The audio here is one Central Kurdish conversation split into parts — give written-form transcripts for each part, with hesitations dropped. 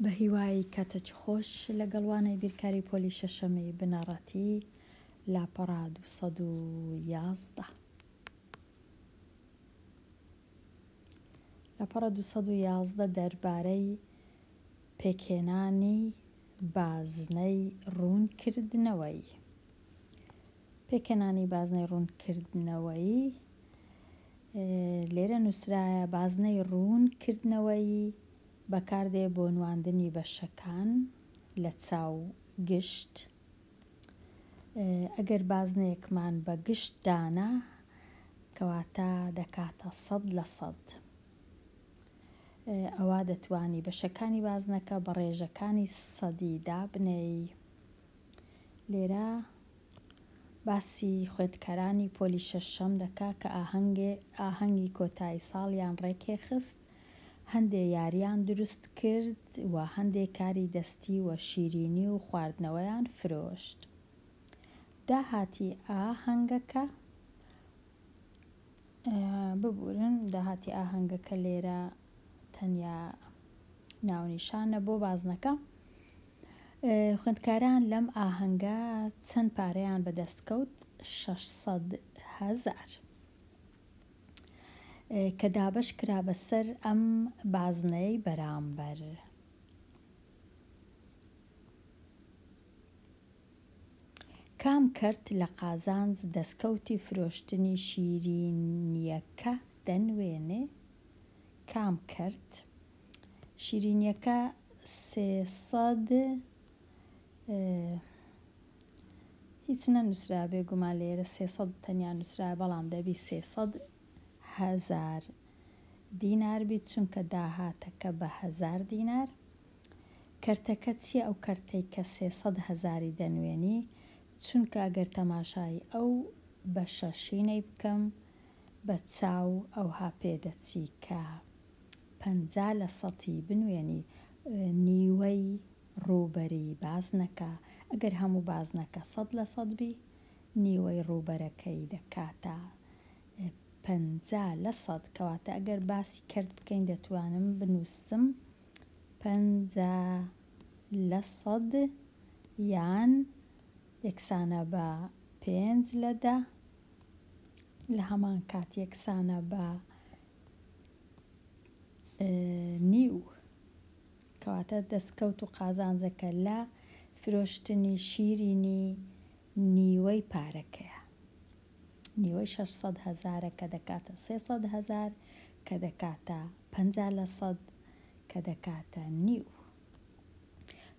بەهیوای کاتێکی خۆش لەگەڵ وانەی بیرکاری پۆلی شەشەمی بنەڕەتی لاپەڕە 211. لاپەڕە 211 دەربارەی پێکهێنانی بازنەی ڕوونکردنەوەی. پێکهێنانی بازنەی ڕوونکردنەوەیی، لێرە نووسرایە بازنەی ڕوونکردنەوەیی بەکاردێ بۆ نواندنی بەشەکان لە چاو گشت. ئەگەر بازنەیەکمان بە گشت دانا کەواتە دەکاتە 100%. ئەوا دەتوانی بەشەکانی بازنەکە بە ڕێژەکانی سەدی دابنێی. لێرە باسی خوێندکارانی پۆلی شەشەم دەکا کە ئاهەنگێ ئاهەنگی کۆتایی ساڵیان ڕێکێخست، هەندێ یاریان دروست کرد و هەندێ کاری دەستی و شیرینی و خواردنەوەیان فرۆشت. داهاتی ئاهەنگەکە ببورن داهاتی ئاهەنگەکە لێرە تەنیا ناونیشانە بۆ بازنەکە. خوێندکاران لەم ئاهەنگە چەند پارەیان بەدەست کەوت؟ 600 هەزار. کە دابەش کرا بەسەر ئەم بازنەی بەرامبەر. کام کەرت لە قازانج دەستکەوتی فرۆشتنی شیرینییەکە دەنوێنێ؟ کام کەرت؟ شیرینییەکە 300 هیچ نەنووسرا بێگومان لێرە 300 تەنیا نووسرا بەڵام دەبی 300 هەزار دینار بیت چونکە داهاتەکە بە هەزار دینار. کەرتەکە چیە ئەو کەرتەی کە 300 هەزاری دەنوێنی چونکە ئەگەر تەماشای ئەو بەشە شینەی بکەم بە چاو ئەوها پێدەچی کە 50 لە سەتی بنوێنی نیوەی ڕووبەری بازنەکە ئەگەر هەموو بازنەکە 100% بی نیوەی ڕووبەرەکەی دەکاتە 50%. کەواتە ئەگەر باسی کەرت بکەین دەتوانم بنووسم 50% یان یەکسانە بە 5 لە 10، لە هەمان کات یەکسانە بە نیو. کەواتە دەستکەوت و قازانجەکە لە فرۆشتنی شیرینی نیوەی پارەکەیە. نیوەی 600 هەزارە کە دەکاتە 300 هەزار کە دەکاتە 50% کە دەکاتە نیو.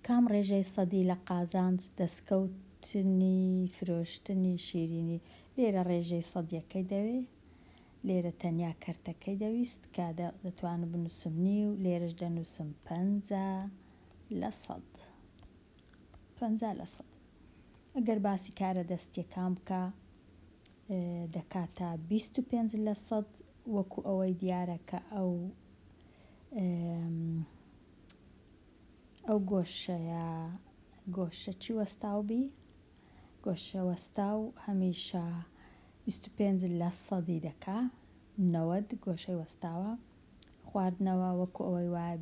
کام ڕێژەی سەدی لە قازانج دەستکەوتنی فرۆشتنی شیرینی؟ لێرە ڕێژەی سەدیەکەی دەوێ، لێرە تەنیا کەرتەکەی دەویست کە دەتوانم بنووسم نیو، لێرەش دەنووسم 50%. 50%. ئەگەر باسی کارە دەستیەکان بکە دەکاتە 25% وەکو ئەوەی دیارە کە ئەو ئەو گۆشەیە گۆشە چی وەستاو بی؟ گۆشە وەستاو هەمیشە 25% دەکا 90 گۆشەی وەستاوە. خواردنەوە وەکو ئەوەی وایە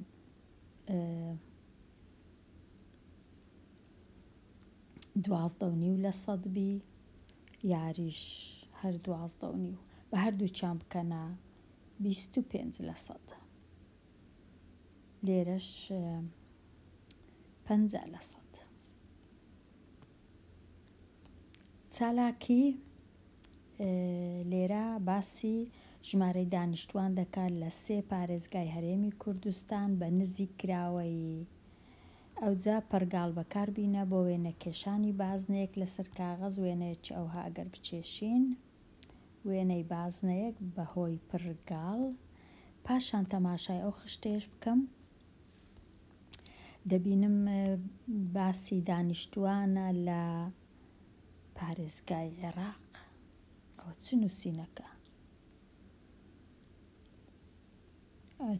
12.5% بی، یاریش هەر 12.5 بە هەردووچیان بکەنە 25%. لێرەش 50%. چالاکی لێرە باسی ژمارەی دانیشتوان دەکات لە سێ پارێزگای هەرێمی کوردستان بە نزیک کراوەیی. ئەوجا پەرگاڵ بەکاربینە بۆ وێنەکێشانی بازنەیەک لەسەر کاغەز وێنەیەکی ئەوها ئەگەر بچێشین وێنەی بازنەیەک بەهۆی پرگاڵ پاشان تەماشای ئەو خشتەیەش بکەم دەبینم باسی دانیشتوانە لە پارێزگای عێراق. ئەوە چ نووسینەکە؟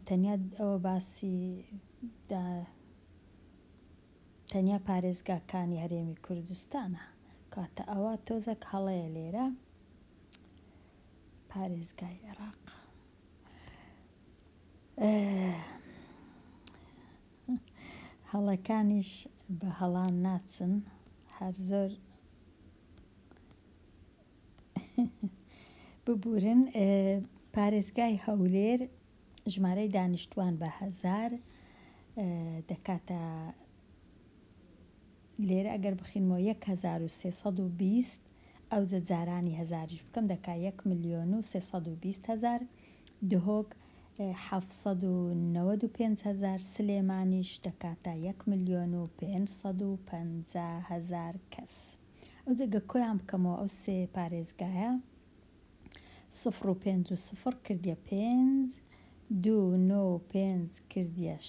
تەنیا ئەوە باسی تەنیا پارێزگاکانی هەرێمی کوردستانە. کاتە ئەوە تۆزێک هەڵەیە لێرە پارێزگای عێراق. هەڵەکانیش بە هەڵان ناچن هەر زۆر ببورن پارێزگای هەولێر ژمارەی دانیشتوان بە هەزار دەکاتە لێرە ئەگەر بخینمەوە 1320 ئەوجە جارانی هەزاریش بکەم دەکا یەک ملیۆن و 320 هەزار دهۆک 795 هەزار سلێمانیش دەکاتە یەک ملیۆن و 550 هەزار کەس. ئەوجە گە کۆیان بکەمەوە ئەو سێ پارێزگایە سفر و پێنج و سفر کردیە پێنج، دوو و نۆ و پێنج کردیە 16،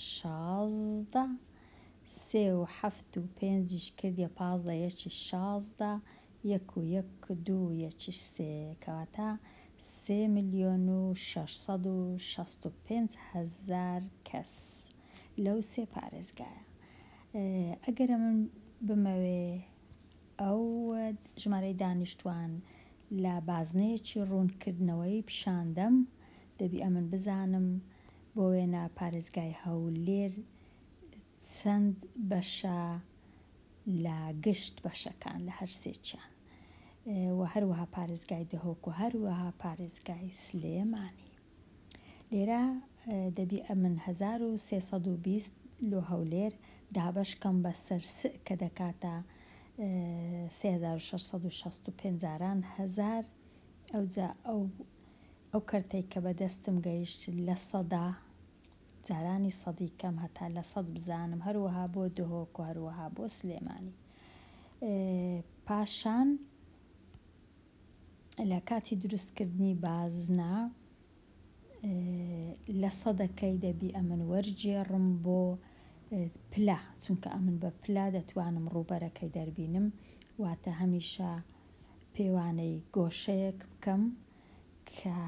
سێ و حەفت و پێنجیش کردیە 15 یەکیش 16، یەک و یەک دوو و یەکیش سێ، کەواتە سێ ملیۆن و 665 هەزار کەس لەو سێ پارێزگایە. ئەگەرە من بمەوێ ئەو ژمارەی دانیشتوان لە بازنەیەکی ڕوونکردنەوەی پیشاندەم، دەبی ئەمن بزانم بۆ وێنە پارێزگای هەولێر چەند بەشە لە گشت بەشەکان لە هەر سێکیان و هەروەها پارێزگای دهۆک و هەروەها پارێزگای سلێمانی. لێرە دەبی ئەمن 1320 لۆ هەولێر دابەش کەم بە سەر سئ کە دەکاتە 3665 جاران هەزار، ئەوجا ئەو ئەو کەرتەی کە بە دەستم گەیشت لە سەدا جارانی سەدی کەم هەتا لە سەد بزانم، هەروەها بۆ دهۆک و هەروەها بۆ سلێمانی. پاشان لە کاتی دروستکردنی بازنە لە سەدەکەی دەبی ئەمن وەرگێڕم بۆ پلە، چونکە ئەمن بە پلە دەتوانم ڕووبەرەکەی دەربینم، واتە هەمیشە پێوانەی گۆشەیەک بکەم کە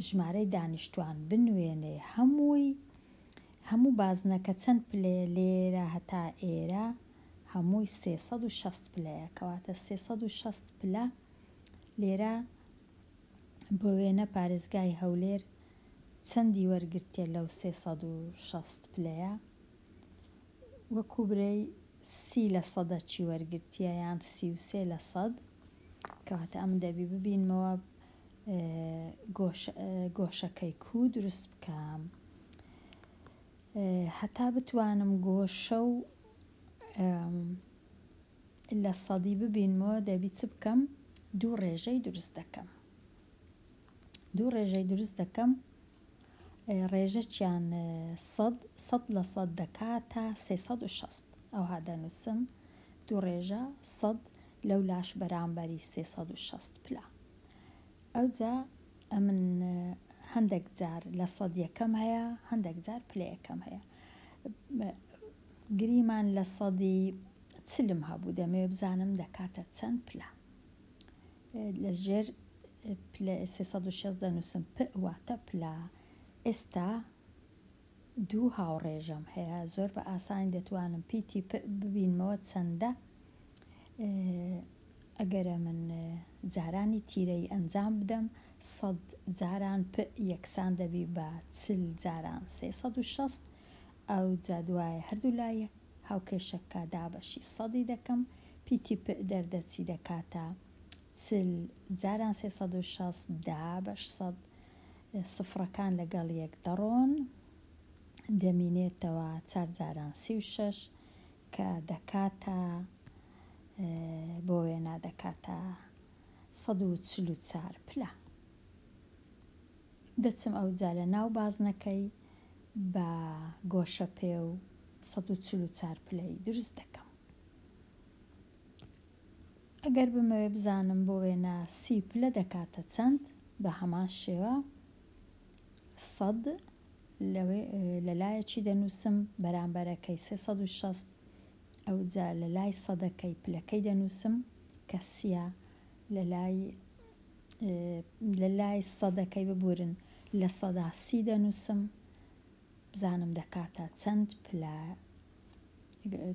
ژمارەی دانیشتوان بنوێنێ هەمووی هەموو بازنەکە چەند پلەیە لێرە هەتا ئێرە هەمووی 360 پلەیە، کەواتە 360 پلە لێرە بۆ وێنە پارێزگای هەولێر چەندی وەرگرتیە لەو 360 پلەیە؟ وەکو برەی سی لە سەدە چی وەرگرتیە یان 33 لە سەد، کەواتە ئەمن دەبی ببینمەوە گۆشەکەی کوو دروست بکەم هەتا بتوانم گۆشە و لە سەدی ببینمەوە دەبی چ بکەم؟ دوو ڕێژەی دروست دەکەم. دوو ڕێژەی دروست دەکەم ڕێژەکیان سەد سەد لە سەد دەکاتە 360 ئەوها دەنووسم دوو ڕێژە سەد لەو لاش بەرامبەری 360 پلە. ئەوجا ئەمن هەندێک جار لە سەد یەکەم هەیە، هەندێک جار پلە یەکەم هەیە. گریمان لە سەدی چلم هەبوو، دەمەوێ بزانم دەکاتە چەند پلە. لە ژێر پلە 360 دەنووسم پ واتە پلە. ئێستا دوو هاوڕێژەم هەیە، زۆر بە ئاسانی دەتوانم پیتی پ ببینمەوە چەندە. ئەگەرە من جارانی تیرەی ئەنجام بدەم، سەد جاران پ یەکسان دەبی بە چل جاران 360، ئەوجا دوایە هەردوو لای هاوکێشەکە دابەشی سەدی دەکەم، پیتی پ دەردەچی دەکاتە چل جاران 360 دابەش سەد، سفرەکان لەگەڵ یەک دەڕۆن، دەمینێتەوە چار جاران 36 کە دەکاتە بۆ وێنا دەکاتە 144 پلە. دەچم ئەوجا لە ناو بازنەکەی بە گۆشە پێ و 144 پلەی دروست دەکەم. ئەگەر بمەوێ بزانم بۆ وێنە سی پلە دەکاتە چەند، بە هەمان شێوە سەد لە لایەکی دەنووسم بەرامبەرەکەی 360، ئەوجا لە لای سەدەکەی پلەکەی دەنووسم کە سیە، لە لای لە لای سەدەکەی ببورن لە سەدا سی دەنووسم بزانم دەکاتە چەند پلە،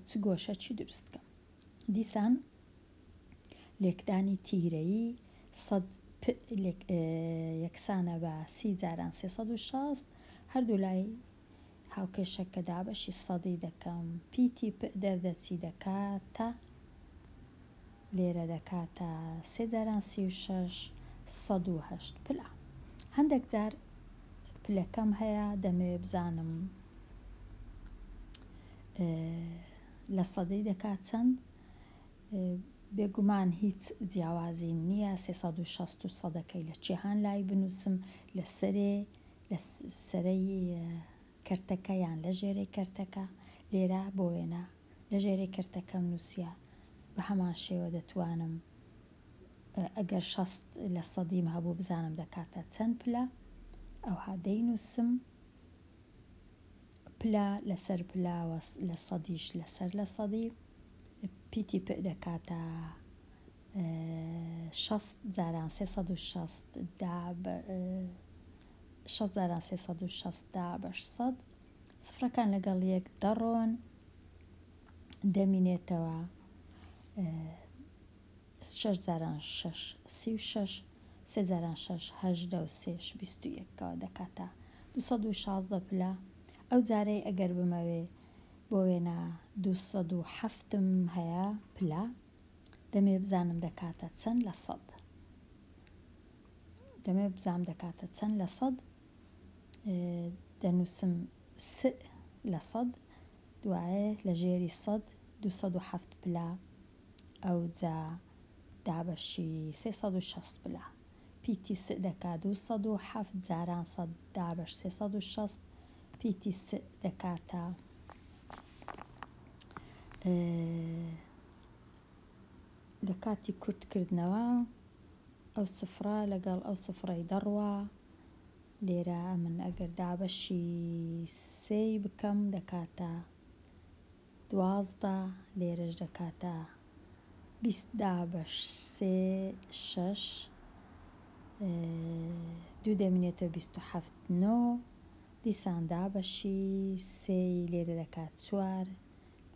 چ گۆشە چی دروست بکەم. دیسان لێکدانی تیرەیی سەد پ یەکسانە بە سی جاران 360، هەردوو لای هاوکێشەکە دابەشی سەدی دەکەم پیتی پ دەردەچی دەکاتە لێرە دەکاتە سێ جاران 36 108 پلە. هەندێک جار پلەکەم هەیە دەمەوێ بزانم لە سەدەی دەکات چەند. بێگومان هیچ جیاوازی نییە 360 و سەدەکەی لە چیهان لای بنووسم لە سەرێ لە سەرەی کەرتەکە یان لە ژێرەی کەرتەکە. لێرە بۆ وێنە لە ژێرەی کەرتەکەم نووسیە بە هەمان شێوە دەتوانم ئەگەر 60 لە سەدیم هەبوو بزانم دەکاتە چەند پلە ئەوها دەینووسم پلە لەسەر پلە لە سەدیش لەسەر لە سەدی پیتی پ دەکاتە 60 جاران 360 دا 60 جاران 360 دابەش 100 سفرەکان لەگەڵ یەک دەڕۆن دەمینێتەوە شەش جاران شەش 36 سێ جاران شەش 18 و سێش 21 کەوە دەکاتە 216 پلە. ئەو جارەی ئەگەر بمەوێ بۆ وێنە 207م هەیە پلە دەمێ بزانم دەکاتە چەند لە سەد دەمێ بزانم دەکاتە چەند لە سەد دەنووسم س لە سەد دوایە لە ژێری سەد 207 پلە ئەوجا دابەشی 360 پلە. پیتی س دەکا 207 جاران سەد دابەش 360 پیتی س دەکاتە لە کاتی کورتکردنەوە ئەو سفرە لەگەڵ ئەو سفرەی دەڕوا. لێرە ئەمن ئەگەر دابەشی سێی بکەم دەکاتە 12 لێرەش دەکاتە 20 دابەش سێ شەش دوو دەمینێتەوە 27 نۆ دیسان دابەشی سێی لێرە دەکات چوار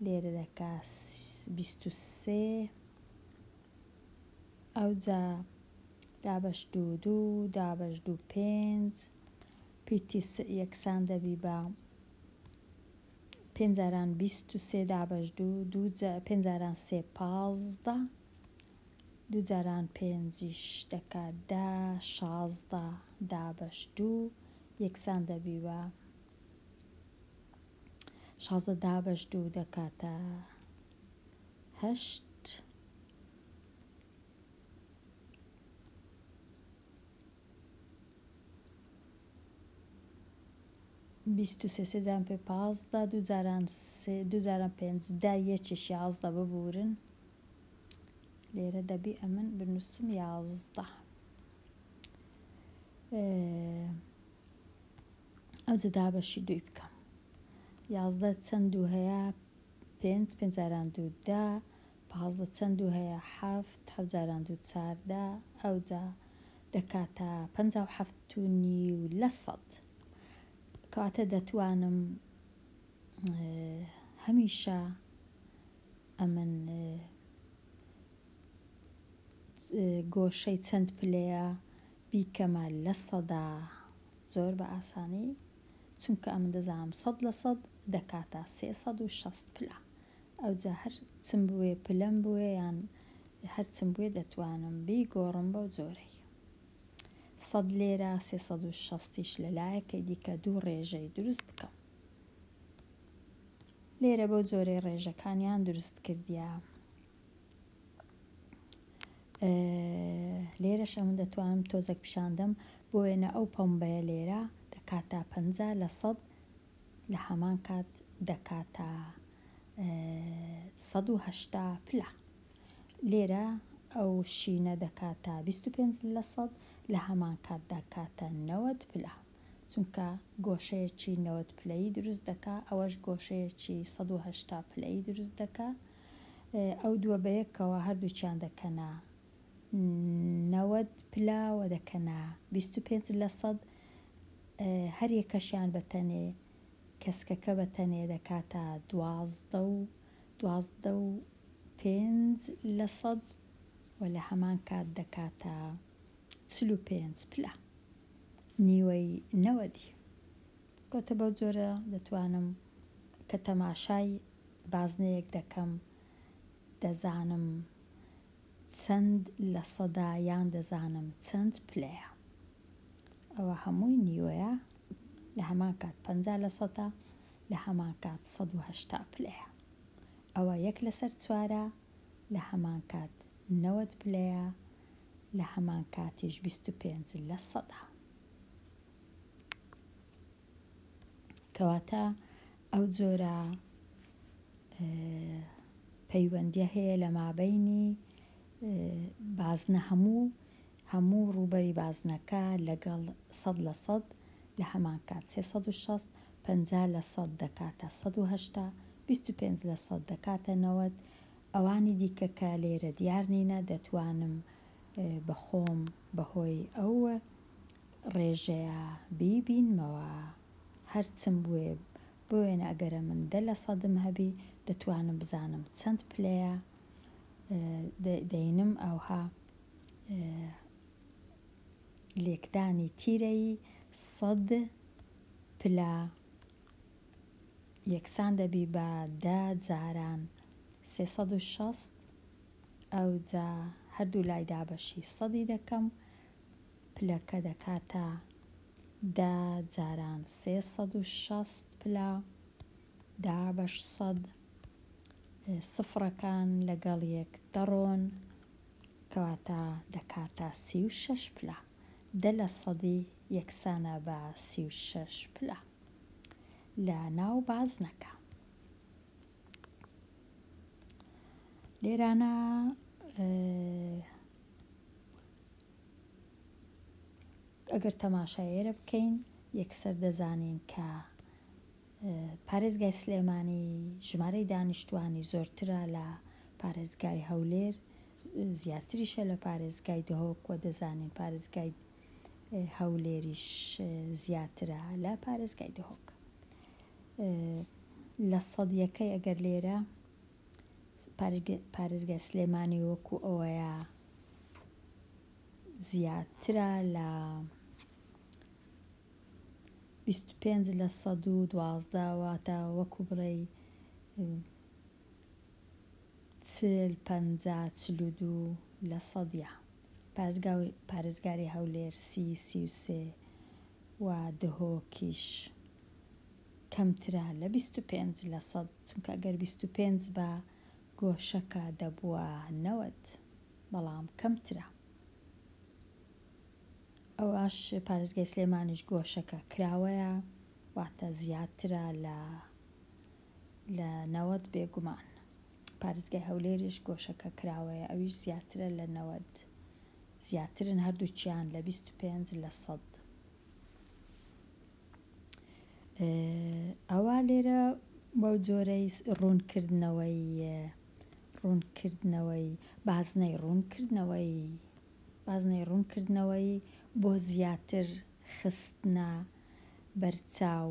لێرە دەکات 23 ئەوجا دابەش دوو دوو دابەش دوو پێنج پیتی س یەکسان دەبی بە پێنج جاران 23 دابەش دوو دوو پێنج جاران سێ 15 دوو جاران پێنجیش دەکات دە 16 دابەش دوو یەکسان دەبی بە 16 دابەش دوو دەکاتە هەشت. 23 سێ جاران پێ 15 دوو جاران سێ دوو جاران پێنج دە یەکێش 11 ببورن لێرە دەبی ئەمن بنووسم 11 ئەوجە دابەشی دووی بکەم. 11 چەند دوو هەیە؟ پێنج پێنج جاران دوو دە 15 چەند دوو هەیە؟ حەفت حەفت جاران دوو چاردە ئەوجا دەکاتە 57 و نیو لە سەد. کەواتە دەتوانم هەمیشە ئەمن گۆشەی چەند پلەیە بیکەمە لە سەدا زۆر بە ئاسانی چونکە ئەمن دەزانم سەد لە سەد دەکاتە 360 پلە. ئەوجا هەر چم بوێ پلەم بوێ یان هەر چم بوێ دەتوانم بیگۆڕم بەو جۆرەی. سەد لێرە 360یش لە لایەکەی دیکە دوو ڕێژەی دروست بکەم. لێرە بەو جۆرەی ڕێژەکانیان دروست کردیا. لێرەش ئەمن دەتوانم تۆزێک پیشاندەم بۆ وێنە ئەو پەمبەیە لێرە دەکاتە 50 لە سەد لە هەمان کات دەکاتە 180 پلە. لێرە ئەو شینە دەکاتە 25 لە سەد لە هەمان کات دەکاتە 90 پلە. چونکە گۆشەیەکی 90 پلەیی دروست دەکا ئەوەش گۆشەیەکی 180 پلەیی دروست دەکا. ئەو دووە بەیەکەوە هەردووچیان دەکەنە 90 پلە و دەکەنە 25 لە سەد. هەر یەکەشیان بەتەنێ کەسکەکە بەتەنێ دەکاتە دوازدە و 12 و پێنج لە سەد و لە هەمان کات دەکاتە 45 پلە نیوەی نەوەدی. کۆتە بەو جۆرە دەتوانم کە تەماشای بازنەیەک دەکەم دەزانم چەند لە سەدا یان دەزانم چەند پلەیە. ئەوە هەمووی نیوەیە لە هەمان کات 50 لە سەدا لە هەمان کات 180 پلەیە. ئەوە یەک لەسەر چوارە لە هەمان کات 90 پلەیە لە هەمان کاتیش 25 لە سەدا. کەواتە ئەو جۆرە پەیوەندیە هەیە لە مابەینی بازنە هەموو هەموو ڕووبەری بازنەکە لەگەڵ سەد لە سەد لە هەمان کات 360 50 لە سەد دەکاتە 180 25 لە سەد دەکاتە 90 ئەوانی دیکە کە لێرە دیار نینە دەتوانم بەخۆم بەهۆی ئەو ڕێژەیە بیبینمەوە هەرچم بوێ بۆ وێنە ئەگەرە من دە لە سەدم هەبی دەتوانم بزانم چەند پلەیە دەینم ئەوها لێکدانی تیرەی سەد پلە یەکسان دەبی بە دە جاران 360 ئەوجا هەردوو لای دابەشی سەدی دەکەم پلەکە دەکاتە دە جاران 360 پلە دابەش سەد سفرەکان لەگەڵ یەک دەڕۆن کەواتە دەکاتە 36 پلە دە لە سەدی یەکسانە بە 36 پلە لە ناو بازنەکە. لێرانە ئەگەر تەماشای ئێرە بکەین یەکسەر دەزانین کە پارێزگای سلێمانی ژمارەی دانیشتوانی زۆرترە لە پارێزگای هەولێر زیاتریشە لە پارێزگای دهۆک و دەزانین پارێزگای هەولێریش زیاترە لە پارێزگای دهۆک. لە سەدیەکەی ئەگەر لێرە پارێزگای سلێمانی وەکو ئەوەیە زیاترە لە 25 لە 112 واتە وەکو بڵێی چل پەنجا چل و دوو لە سەدیە. پارێزگاری هەولێر سی سی و سێ و دهۆکیش کەمترە لە 25 لە سەد چونکە ئەگەر 25 بە گۆشەکە دەبووە 90 بەڵام کەمترە. ئەوەش پارێزگای سلێمانیش گۆشەکە کراوەیە واتە زیاترە لە لە 90 بێگومان. پارێزگای هەولێریش گۆشەکە کراوەیە ئەویش زیاترە لە 90 زیاترن هەردووکیان لە 25 لە سەد. ئەوە لێرە بەو جۆرەی ڕوونکردنەوەی ڕوونکردنەوەی بازنەی ڕوونکردنەوەی بازنەی ڕوونکردنەوەی بۆ زیاتر خستنە بەرچاو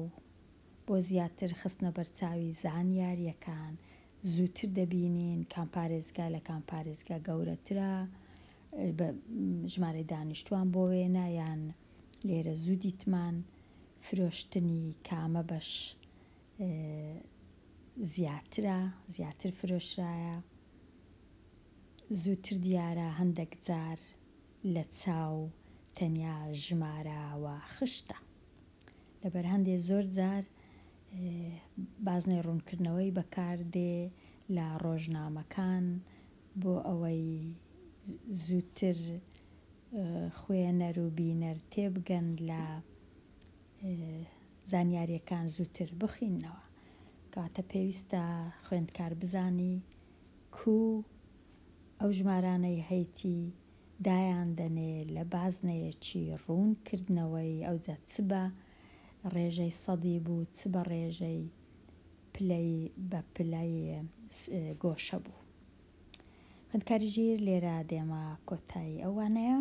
بۆ زیاتر خستنە بەرچاوی زانیاریەکان زووتر دەبینین کام پارێزگا لە کام پارێزگا گەورەترە بە ژمارەی دانیشتوان بۆ وێنە یان لێرە زوو دیتمان فرۆشتنی کامە بەش زیاترە زیاتر فرۆشرایە زووتر دیارە هەندێک جار لە چاو تەنیا ژمارە و خشتە. لەبەر هەندێ زۆر جار بازنەی ڕوونکردنەوەی بەکاردێ لە ڕۆژنامەکان بۆ ئەوەی زووتر خوێنەر و بینەر تێبگەن لە زانیاریەکان زووتر بخیننەوە. کەواتە پێویستە خوێندکار بزانی کو ئەو ژمارانەی هەیتی دایان دەنێ لە بازنەیەکی ڕوونکردنەوەی ئەوجا چ بە ڕێژەی سەدی بوو چ بە ڕێژەی پلەی بە پلەی گۆشە بوو. خوێندکاری ژیر لێرە دێمە کۆتایی ئەو وانەیە.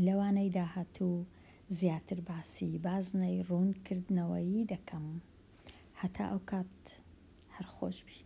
لەوانەی داهاتوو زیاتر باسی بازنەی ڕوونکردنەوەیی دەکەم. هەتا ئەو کات هەر خۆش بی.